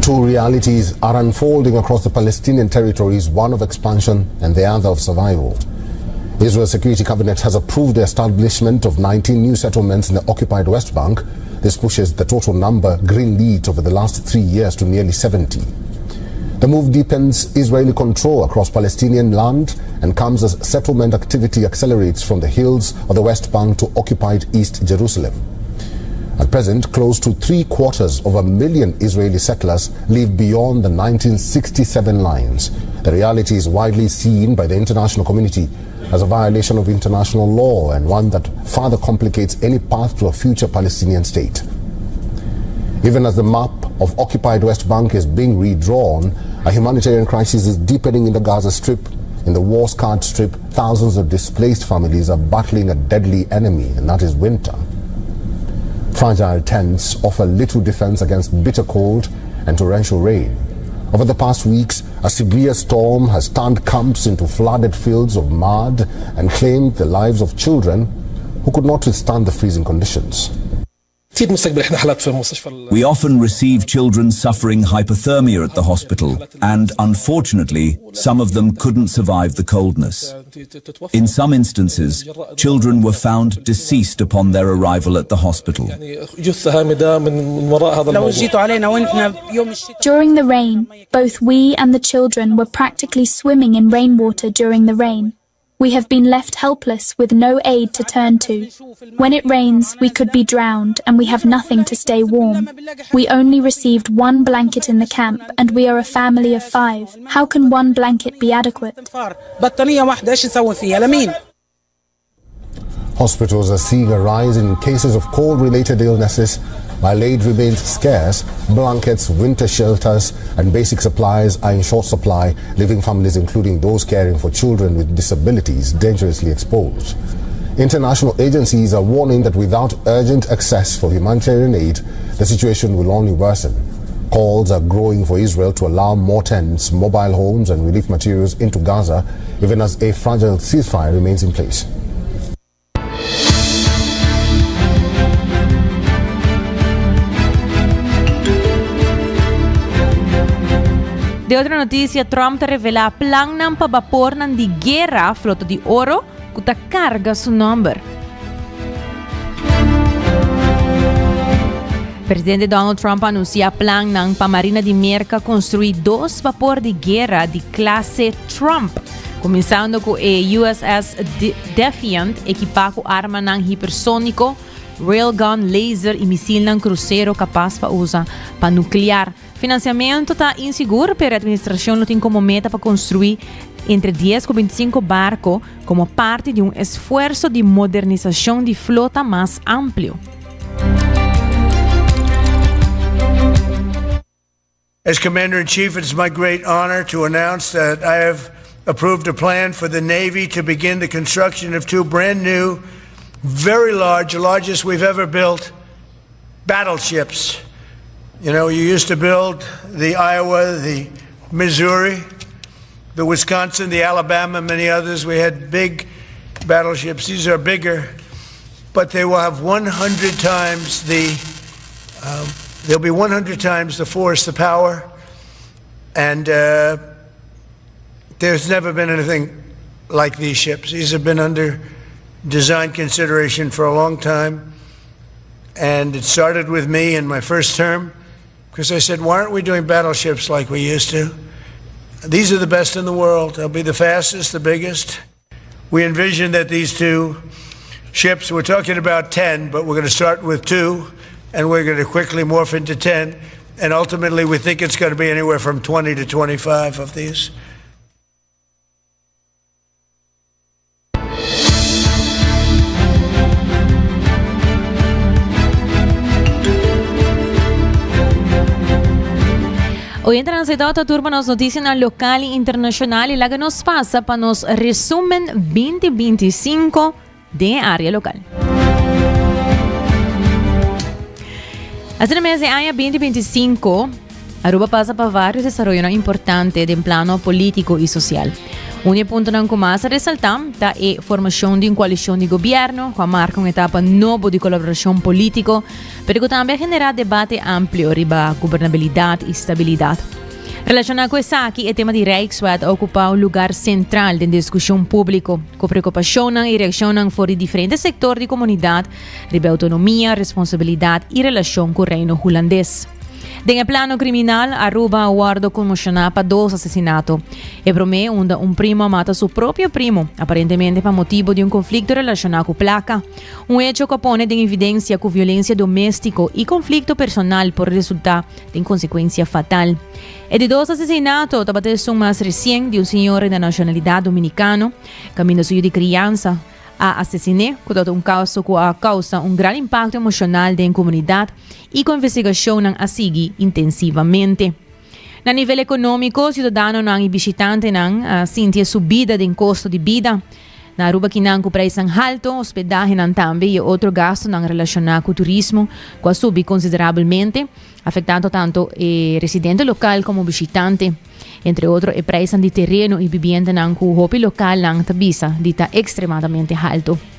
Two realities are unfolding across the Palestinian territories, one of expansion and the other of survival. Israel's Security Cabinet has approved the establishment of 19 new settlements in the occupied West Bank. This pushes the total number green lit over the last three years to nearly 70. The move deepens Israeli control across Palestinian land and comes as settlement activity accelerates from the hills of the West Bank to occupied East Jerusalem. At present, close to three quarters of a million Israeli settlers live beyond the 1967 lines. The reality is widely seen by the international community as a violation of international law and one that further complicates any path to a future Palestinian state. Even as the map of occupied West Bank is being redrawn, a humanitarian crisis is deepening in the Gaza Strip. In the war-scarred strip, thousands of displaced families are battling a deadly enemy, and that is winter. Fragile tents offer little defense against bitter cold and torrential rain. Over the past weeks, a severe storm has turned camps into flooded fields of mud and claimed the lives of children who could not withstand the freezing conditions. We often receive children suffering hypothermia at the hospital, and unfortunately, some of them couldn't survive the coldness. In some instances, children were found deceased upon their arrival at the hospital. During the rain, both we and the children were practically swimming in rainwater during the rain. We have been left helpless with no aid to turn to. When it rains, we could be drowned and we have nothing to stay warm. We only received one blanket in the camp and we are a family of five. How can one blanket be adequate? Hospitals are seeing a rise in cases of cold-related illnesses while aid remains scarce, blankets, winter shelters and basic supplies are in short supply, leaving families including those caring for children with disabilities dangerously exposed. International agencies are warning that without urgent access for humanitarian aid, the situation will only worsen. Calls are growing for Israel to allow more tents, mobile homes and relief materials into Gaza, even as a fragile ceasefire remains in place. De otro noticia, Trump ta revela plannan pa bapornan di guera, Flota di Oro, cu ta carga su nomber. Presidente Donald Trump a anuncia plannan pa Marina di Merca construi dos bapor di guera di clase Trump, cuminsando cu e USS Defiant ekipá ku armanan hipersóniko, railgun, laser i misilnan krusero kapas pa usa pa nuklear. Finansiamentu ta insigur, pero e administrashon lo tin komo meta pa konstruí entre dies ku bintisinko barko komo parti di un esfuerso di modernisashon di flota mas amplio. As Commander in Chief, it is my great honor to announce that I have approved a plan for the Navy to begin the construction of two brand new, very large, largest we've ever built, battleships. You know, you used to build the Iowa, the Missouri, the Wisconsin, the Alabama, many others. We had big battleships. These are bigger, but they will have 100 times the um, there'll be 100 times the force, the power, and uh, there's never been anything like these ships. These have been under design consideration for a long time. And it started with me in my first term because I said, why aren't we doing battleships like we used to? These are the best in the world. They'll be the fastest, the biggest. We envision that these two ships, we're talking about 10, but we're going to start with two, and we're going to quickly morph into 10. And ultimately, we think it's going to be anywhere from 20 to 25 of these. Oyentenan si ta tur pa nos noticianan local y internacional y laga nos pasa pa nos resumen 2025 den e area local. Asina mes e aña 2025 Aruba pasa pa varios desaroyonan importante den plano politico y social. Un di e puntonan cu mas a resalta ta e formacion di un coalicion di gobierno cu a marca un etapa nobo di colaboracion politico, pero cu tambe a genera debate amplio riba gobernabilidad y stabilidad. Relaciona cu esaki, e tema di Rijkswet a ocupa un lugar central den discusion publico, cu preocupacionnan y reaccionnan for di diferente sector di comunidad riba e autonomia, responsabilidad y relacion cu Reino Hulandes. Den e plano criminal, Aruba a wordo conmociona pa dos asesinato. E prome unda un primo a mata su propio primo, aparentemente pa motibo di un conflicto relaciona cu placa. Un hecho cu a pone den evidencia cu violencia domestico y conflicto personal por resulta den consecuencia fatal. E di dos asesinato tabata esun mas recien di un señora di nacionalidad dominicano, caminda su yu di crianza a asesin'é, cu tabata un caso cu a causa un gran impacto emocional den comunidad y cu investigacionnan a sigui intensivamente. Na nivel economico, ciudadanonan y bishitantenan a sinti e subida den costo di bida. Na Aruba kinan cu prijsnan halto, hospedahenan tambe y e otro gastonan relaciona cu turismo cu a subi considerabelmente, afectando tanto e residente local como bishitante. Entre otro e prijsnan di tereno y bibiendanan cu hopi localnan ta bisa di ta extremadamente halto.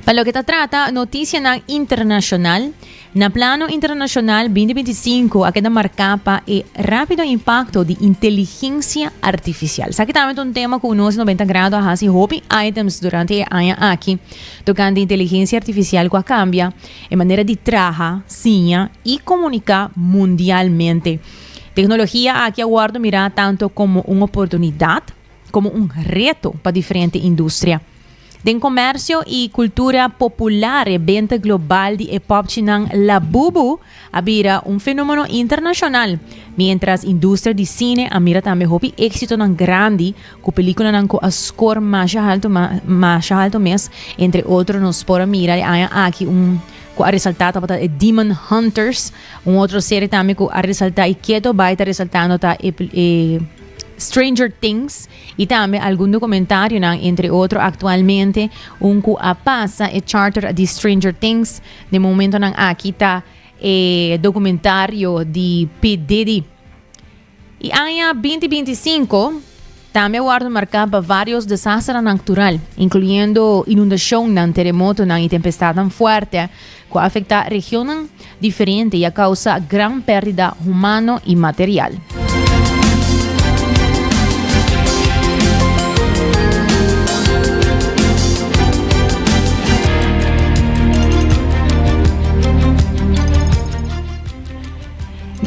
Pa loke ta trata noticianan internacional, na plano internacional 2025 a keda marca pa e rapido impacto di inteligencia artificial. Esaki tambe ta un tema cu nos 90 Grado a haci hopi items durante e aña aki tocante inteligencia artificial cu a cambia e manera di traha, siña y comunica mundialmente. Tecnologia aki a wordo mira tanto como un oportunidad como un reto pa diferente industria. Den komersio i kultura popular e benta global di e popchinan Labubu a bira un fenómeno internashonal, miéntras industria di sine a mira tambe hopi éksitonan grandi ku pelíkulanan ku a skor masha haltu masha haltu mes. Entre otro nos por a mira e aña aki un ku a resaltá tabata e Demon Hunters, un otro serie tambe ku a resaltá i keto bai ta resaltando ta e e Stranger Things. Y tambe algun documentarionan, entre otro actualmente un cu a pasa e charter di Stranger Things. Den momentonan aki ta e documentario di P. Diddy. Y aña 2025 tambe a wordo marca pa varios desasternan natural, incluyendo inundacionnan, teremotonan y tempestadnan fuerte cu a afecta regionnan diferente y a causa gran perdida humano y material.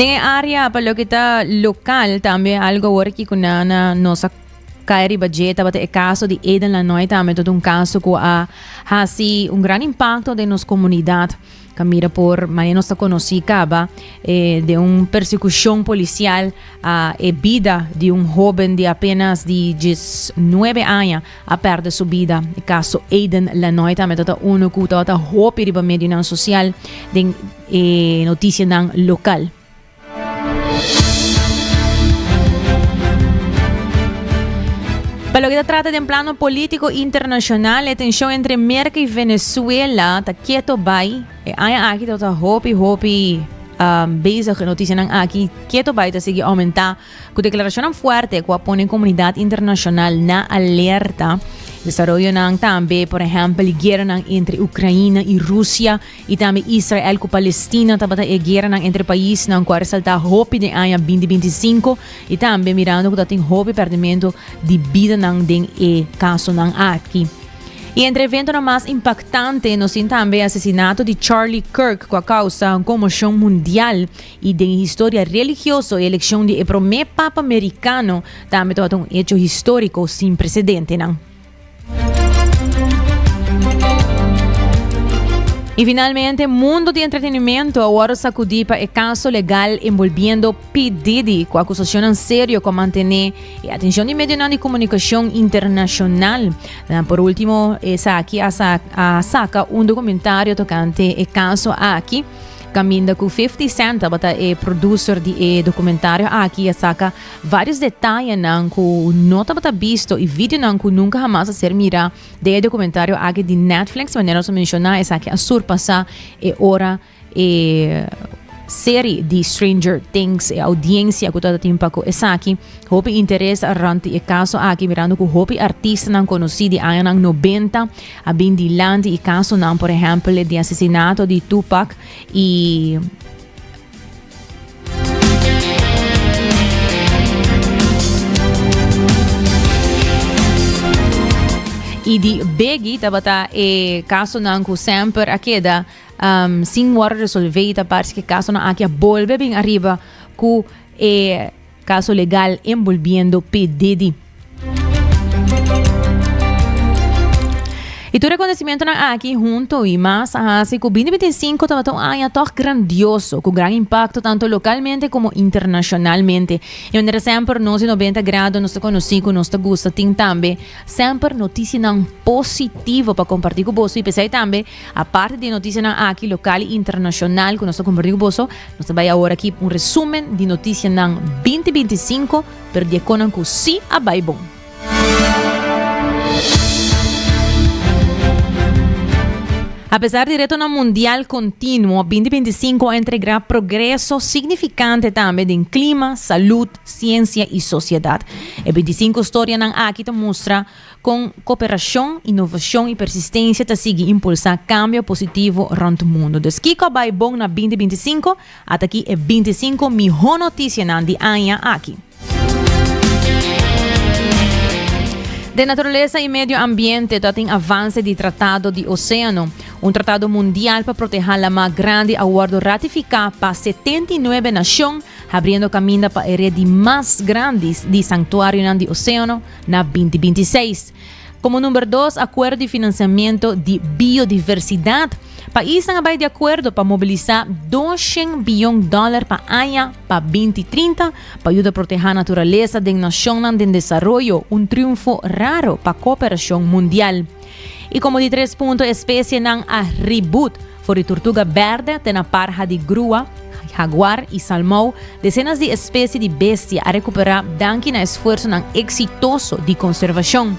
Den e área pa loke ta lokal tambe algo awor aki ku nan a nos a kai riba dje tabata e kaso di Eden Lanoy tambe ta un kaso ku a hasi un gran impakto den nos komunidat. Camira por manera nos ta conoci caba eh, de un persecucion policial a e bida di un hoben di apenas di 19 aña a perde su bida. E caso Aiden Lanoy tambe tabata uno cu tabata hopi riba medionan social den e noticianan local. Pa loke ta trata den plano politico internacional, e tension entre Merca y Venezuela ta keto bai. E aña aki ta hopi hopi um, bezig e noticianan aki keto bai ta sigui aumenta Ku deklarashonnan fuerte ku a pone komunidat internashonal na alerta. Desaroyonan tambe, por ehèmpel, e gueranan entre Ukraina i Rusia i tambe Israel ku Palestina tabata e gueranan entre paisnan ku a resaltá hopi den aña 2025 i tambe mirando ku ta tin hopi pèrdimentu di bidanan den e kasonan aki. Y entre eventonan mas impactante nos tin tambe asesinato di Charlie Kirk cu a causa un conmocion mundial y den historia religioso e eleccion di e prome papa mericano tambe tabata un hecho historico sin precedentenan. Y finalmente, mundo di entretenimento a worde sacudi pa e caso legal envolviendo P. Diddy, cu acusacionnan serio cu a mantene e atencion di medionan di comunicacion internacional. Por ultimo, esaki a saca un documentario tocante e caso aki. Caminda cu 50 Cent tabata e producer di e documentario aki a saca Varios detayenan ku no tabata bisto i videonan ku nunka hamas a ser mira den e dokumentario aki di Netflix. Manera nos a menshoná, esaki a surpasá e ora e seri di Stranger Things, e oudiensia ku tabata tin pa ku esaki. Hopi interes rònt di e kaso aki, mirando ku hopi artistanan konosí di añanan nobenta a bin dilanti i kasonan, por ehèmpel, di asesinato di Tupac i. I di Biggie tabata e kasonan ku semper a keda um, sin wòrdu resolvé i ta parse ku e kasonan aki a bolbe bin ariba ku e kaso legal enbolbiendo P. Diddy. I tur e kontesimentunan aki huntu i mas a hasi ku 2025 tabata un aña tòg grandioso, ku gran impakto tantu lokalmente komo internashonalmente. I manera semper nos di 90 Grado nos ta konosí ku nos ta gusta tin tambe semper notisianan positivo pa kompartí ku boso i p'esei tambe aparte di e notisianan aki lokal i internashonal ku nos ta kompartí ku boso, nos ta bai awor aki un resumen di notisianan 2025. Pero di e konan ku sí a bai bon. Apesar di retonan mundial kontinuo, 2025 a entregrá progreso signifikante tambe den klima, salud, siensia i sosiedat. E 25 storianan aki ta mustra kon koperashon, inovashon i persistensia ta sigui impulsá kambio positivo rònt mundu. Dus kiko a bai bon na 2025? Ata aki e 25 mihó notisianan di aña aki. Den naturalesa i medio ambiente ta tin avanse di Tratado di Oséano. Un tratado mundial pa protehá lamá grandi a wòrdu ratifiká pa 79 nashon, habriendo kaminda pa e ret di mas grandi di sanktuarionan di oséano na 2026. Komo number dos, akuerdo di finansiamentu di biodiversidat. Paisnan a bai di akuerdo pa mobilisá doshen bion dòler pa aña pa binti trinta pa yuda protehá naturalesa den nashonnan den desaroyo, un triunfo raro pa kooperashon mundial. I komo di tres punto, espesienan a reboot, for di turtuga bèrdè te na parha di grua, jaguar i salmou, desenas di espesie di bestia a rekuperá danki na esfuersonan eksitoso di konservashon.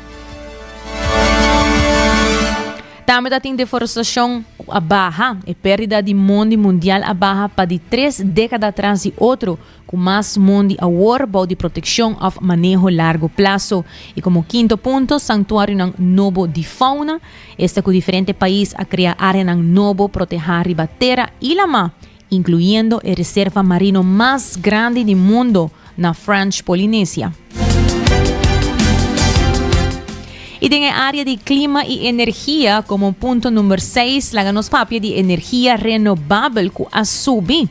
Tambe ta tin deforestashon ku a baha. E pèrdida di mondi mundial a baha pa di tres dékada tras di otro, ku mas mondi awor bou di protekshon òf maneho largo plaso. I komo kinto punto, sanktuarionan nobo di fauna, esta ku diferente pais a krea áreanan nobo protehá riba tera i lamá, inkluyendo e reserva marino mas grandi di mundo na French Polynesia. I den e área di klima i energia, komo punto number seis, laga nos papia di energia renobabel ku a subi.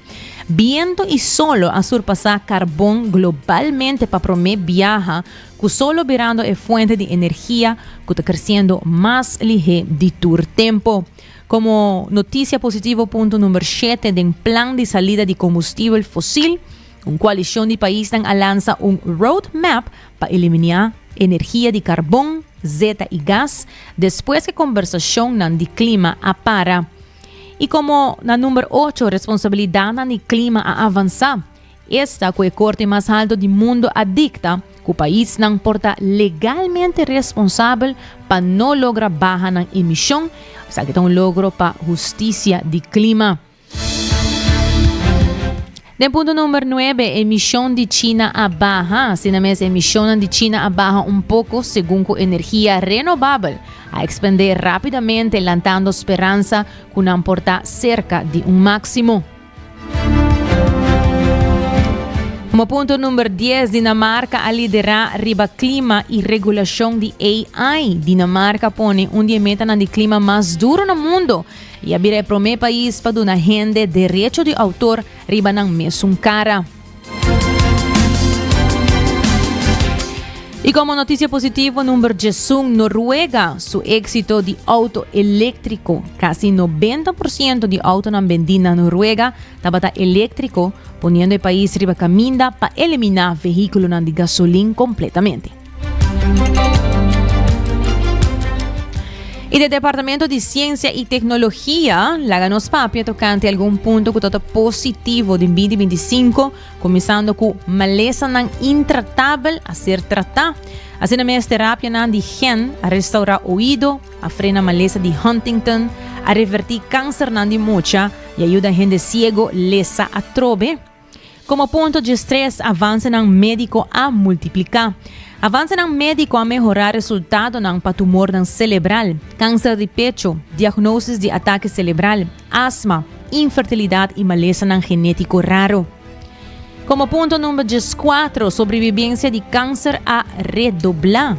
Biento i solo a surpasá karbon globalmente pa promé biaha, ku solo birando e fuente di energia ku ta kresiendo mas lihé di tur tempu. Komo notisia positivo punto number shete den plan di salida di kombustibel fosil, un koalishon di paisnan a lansa un roadmap pa eliminá energia di karbon, zeta i gas despues ku e kombersashonnan di klima a para. I komo na number ocho responsabilidatnan di klima a avansá, esta ku e korte mas halto di mundu a dikta ku paisnan por ta legalmente responsabel pa no logra baha nan emishon, esaki ta un logro pa hustisia di klima. Den punto number nuebe, emishon di China a baha. Asina mes, emishonnan di China a baha un poko segun ku energia renobabel a ekspandé rápidamente, lantando speransa ku nan por ta serka di un máksimo. Como punto number dies, Dinamarca a lidera riba clima y regulacion di AI. Dinamarca a pone un di e metanan di clima mas duro na mundo y a bira e prome pais pa duna hende derecho di autor riba nan mesun cara. Y como noticia positivo number djesun, Noruega su exito di auto electrico. Casi 90% di autonan bendi na Noruega tabata eléktriko, poniendo e pais riba kaminda pa eliminá vehíkulonan di gasolin kompletamente. I de Departamento di Siensia i Teknologia laga nos papia tokante algun punto ku ta positivo den 2025, kuminsando ku malesanan intratabel a ser tratá. Asina mes terapianan di gen a restaurá oido, a frena malesa di Huntington, a revertí kansernan di mucha i a yuda hende siego lesa atrobe. Komo punto diestres, avansenan médiko a multipliká. Avansenan médiko a mehorá resultadonan pa tumornan selebral, kanser di pecho, diagnósis di atake selebral, asma, infertilidat i malesanan genétiko raro. Komo punto number dieskuatro, sobrebibensia di kanser a redoblá.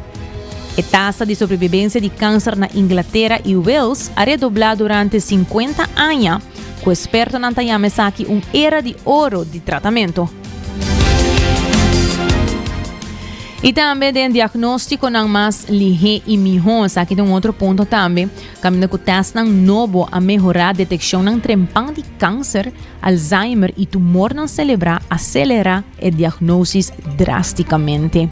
E tasa di sobrebibensia di kanser na Inglatera i Wales a redoblá durante sinkuenta aña, ku espertonan ta yama esaki un era di oro di tratamentu. I tambe den diagnóstikonan mas lihé i mihó, esaki ta un otro punto tambe, kaminda ku tèstnan nobo a mehorá detekshonnan trempan di kanser, Alzheimer i tumornan selebrá aselerá e diagnosis drástikamente.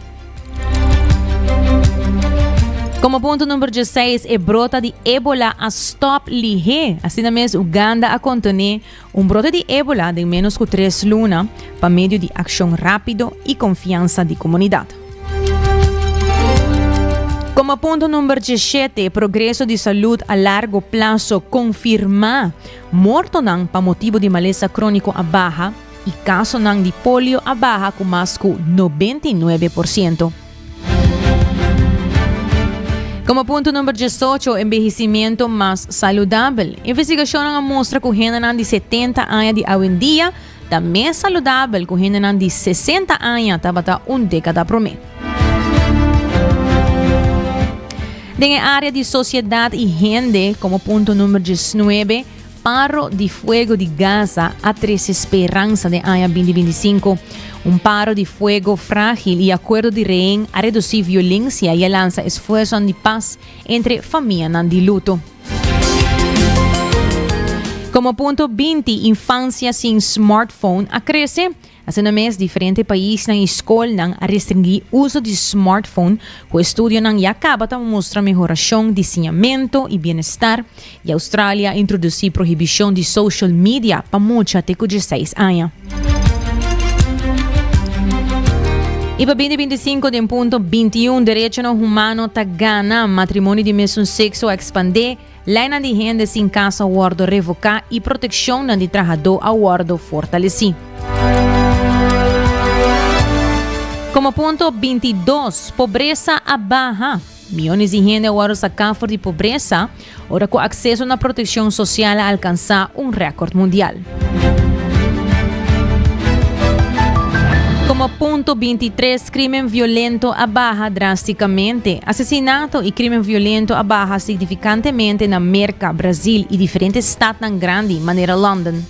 Komo punto number dieseis, e brota di ébola a stòp lihé. Asina mes Uganda a kontené un brote di ébola den ménos ku tres luna pa medio di akshon rápido i konfiansa di komunidat. Komo punto number diesshete, progreso di salud a largo plaso konfirmá. Mortonan pa motibu di malesa króniko a baha i kasonan di polio a baha ku mas ku 99%. Komo punto number diesocho, embehesimentu mas saludabel. Investigashonnan a mustra ku hendenan di setenta aña di awendia ta mes saludabel ku hendenan di sesenta aña tabata un dékada promé. Den e área di sosiedat i hende, komo punto number diesnuebe, paro di fuego di Gaza a trese speransa den aña binti bintisinko. Un paro di fuego frágil i akuerdo di rehen a redusí violensia i a lansa esfuersonan di pas entre famianan di luto. Komo punto 20, infansia sin smartphone a krese. Asina mes, diferente paisnan i skolnan a restringí uso di smartphone, ku estudionan ya kaba ta mustra mehorashon di siñamentu i bienestar, i Australia a introdusí prohibishon di social media pa mucha te ku dieseis aña. I pa binti bintisinko den punto 21 derechonan humano ta gana, matrimonio di mesun sekso a ekspandé, leinan di hende sin kas a wòrdu revoká i protekshonnan di trahadó a wòrdu fortalesí. Komo punto 22, pobresa a baha. Miónes di hende a wòrdu saká for di pobresa ora ku akseso na protekshon sosial a alkansá un rèkòrt mundial. Komo punto 23, krimen violento a baha drástikamente. Asesinato i krimen violento a baha signifikantemente na Merka, Brazil i diferente statnan grandi manera London.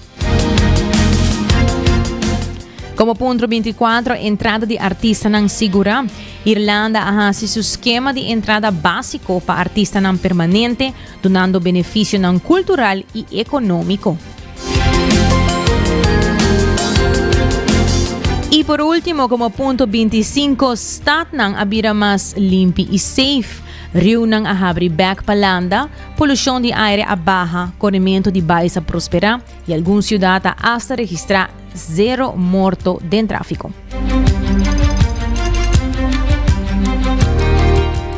Komo punto 24, entrada di artistanan sigurá. Irlanda a hasi su skema di entrada básiko pa artistanan permanente, dunando benefisionan kultural i ekonómiko. I por último, komo punto 25, statnan a bira mas limpi i safe. Riunan a habri bèk pa landa, polushon di aire a baha, korementu di bais a prosperá i algun siudat a asta registrá zero morto den tráfiko.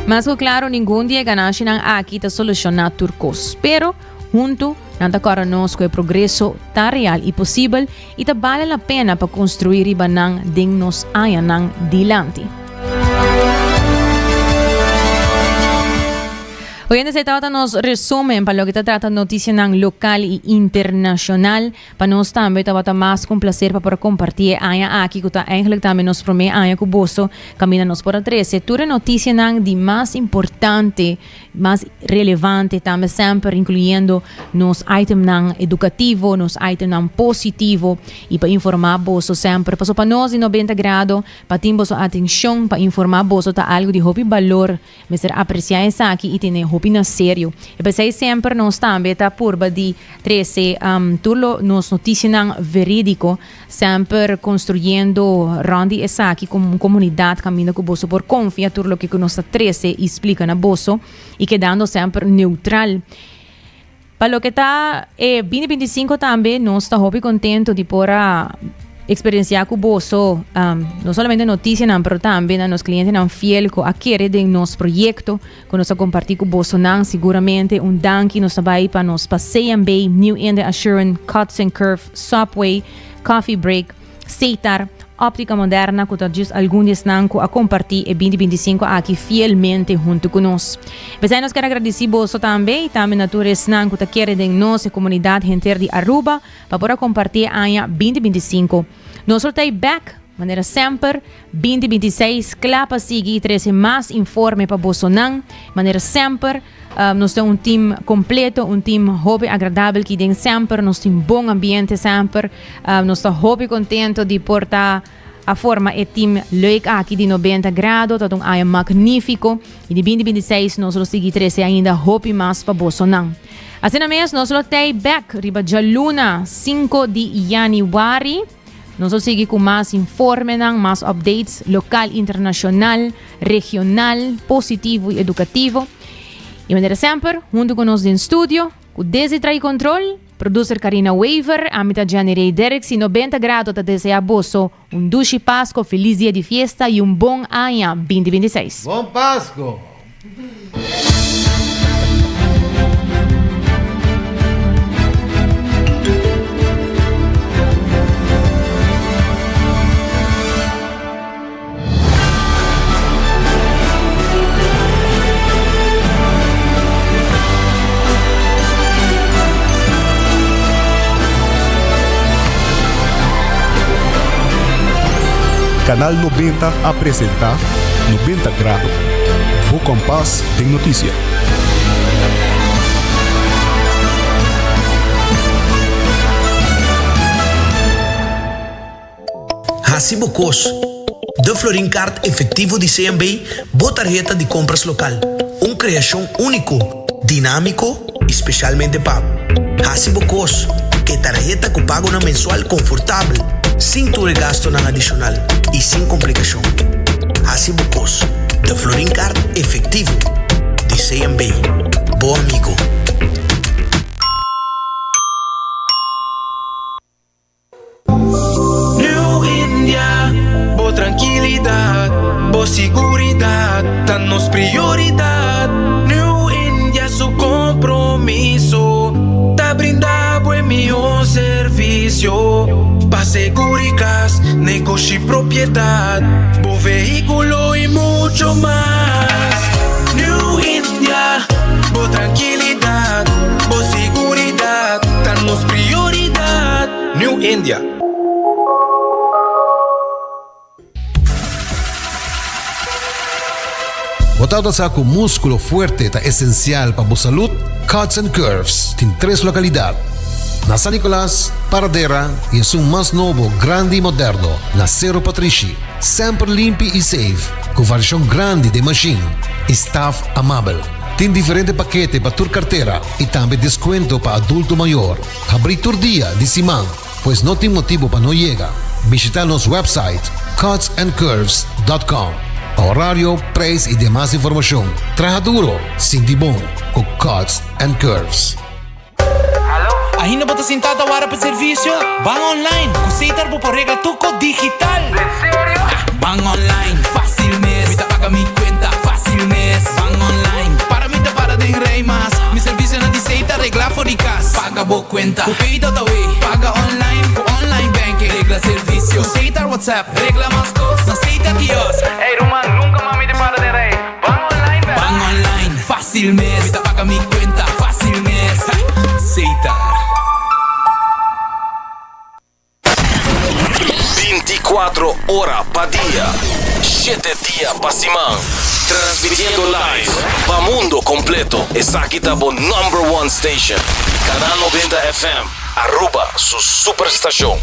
Mas ku klaru ningun di e ganashinan aki ta solushoná tur kos. Pero, huntu, nan ta kòrda nos ku e progreso ta real i posibel i ta bale la pena pa konstruí riba nan den nos añanan dilanti. Oyente esei tabata nos resumen pa loke ta trata noticianan local y internacional. Pa nos tambe tabata mas cu un placer pa por a comparti e aña aki cu ta eigenlijk tambe nos prome aña cu boso caminda nos por a trece tur e noticianan di mas importante, mas relevante tambe semper incluyendo nos itemnan educativo, nos itemnan positivo y pa informa boso semper. Paso pa nos di 90 Grado pa tin boso atencion pa informa boso ta algo di hopi balor. Mester apreciá esaki y tene hopi na serio. E p'esey semper nos tambe ta purba di trece tur lo nos noticianan veridico, semper construyendo rond di esaki como un comunidad caminda cu boso por confia tur loke cu nos ta trece y splica na boso y kedando semper neutral. Pa loke ta e 2025 tambe nos ta hopi contento di por a experiencia cu boso no solamente noticianan pero tambe na nos clientenan fiel cu a kere den nos proyecto cu nos a comparti cu bosonan. Siguramente un danki nos ta bay pa nos pa CMB, New India Assurance, Cuts and Curve, Subway, Coffee Break, Setar, Óptica Moderna ku ta djis algun di esnan ku a kompartí e binti 25 aki fielmente huntu ku nos. P'esei nos kier a gradisí boso tambe i tambe na tur esnan ku ta kere den nos e komunidat henter di Aruba pa por a kompartí e aña binti 25. Nos lo ta ei bèk, manera semper, binti 26 kla pa sigui i trese mas informe pa bosonan. Manera semper. Nos tin un team completo, un team hopi agradabel ki den semper, nos tin bon ambiente semper. Nos ta hopi contento di por ta a forma e team leuk aki di 90 Grado. Ta un aña magnifico y di 2026 nos lo sigui trece ainda hopi mas pa bosonan. Asina mes nos lo tei back riba djaluna 5 di januari. Nos lo sigui cu mas informenan, mas updates local, internacional, regional, positivo y educativo. Y manera semper, hunto cu nos den studio, cu Desi trae control, producer Carina Wever, ami ta Jenny Ray Derricks y 90 Grado ta desea boso un dushi Pasco, feliz dia di fiesta y un bon aña 2026. Bon Pasco! Canal 90 a presenta 90 Grado, bo kompas den notisia. Hasi bo kos. De Florin Card efectivo di CMB, bo tarheta di compras local. Un creacion unico, dinamico y specialmente pa bo. Hasi bo kos. E tarheta ku pagonan mensual konfortabel, sin tur e gastonan adishonal i sin komplikashon. Hasi bo kos. De Florin Card efektivo di CMB. Bo amigo. New India, bo trankilidat, bo siguridat ta nos prioridat. New India su kompromiso ta brinda bo e mihó servisio pa seguri kas, negoshi, propiedat, bo vehíkulo i mucho mas. New India, bo trankilidat, bo siguridat ta nos prioridat. New India. Bo tabata sa cu musculo fuerte ta esencial pa bo salud? Cuts and Curves tin tres localidad, na San Nicolas, Paradera y esun mas nobo, grandi y moderno, na Cerro Patrishi. Semper limpi y safe, cu variacion grandi den machine y staff amabel. Tin diferente pakete pa tur cartera y tambe descuento pa adulto mayor. Habrí tur dia di siman, pues no tin motibu pa no yega. Bishita nos website cutsandcurves.com pa horario, prijs y demas informacion. Traha duro, sinti bon cu Cuts and Curves. Ainda bo ta sintá ta wara pa servisio? Ban online! Ku Setar bo por regla tur kos digital! Den serio? Ban online, fácil mes! Mi ta paga mi kuenta, fácil mes! Ban online, para mi ta para den rij mas! Mi servisionan di Setar reglá for di kas! Paga bo kuenta ku Pay.awe, paga online ku online banking, regla servisio ku Setar WhatsApp, regla mas kos na Setar kiosk! Ey ruman, nunka mas mi ta para den rij! Ban online bèk! Ban online, fácil mes! Mi ta paga. 24 ora pa dia, shete dia pa siman. Transmitiendo live pa mundo completo. Esaki ta bo number one station. Canal 90 FM, Aruba su superstacion.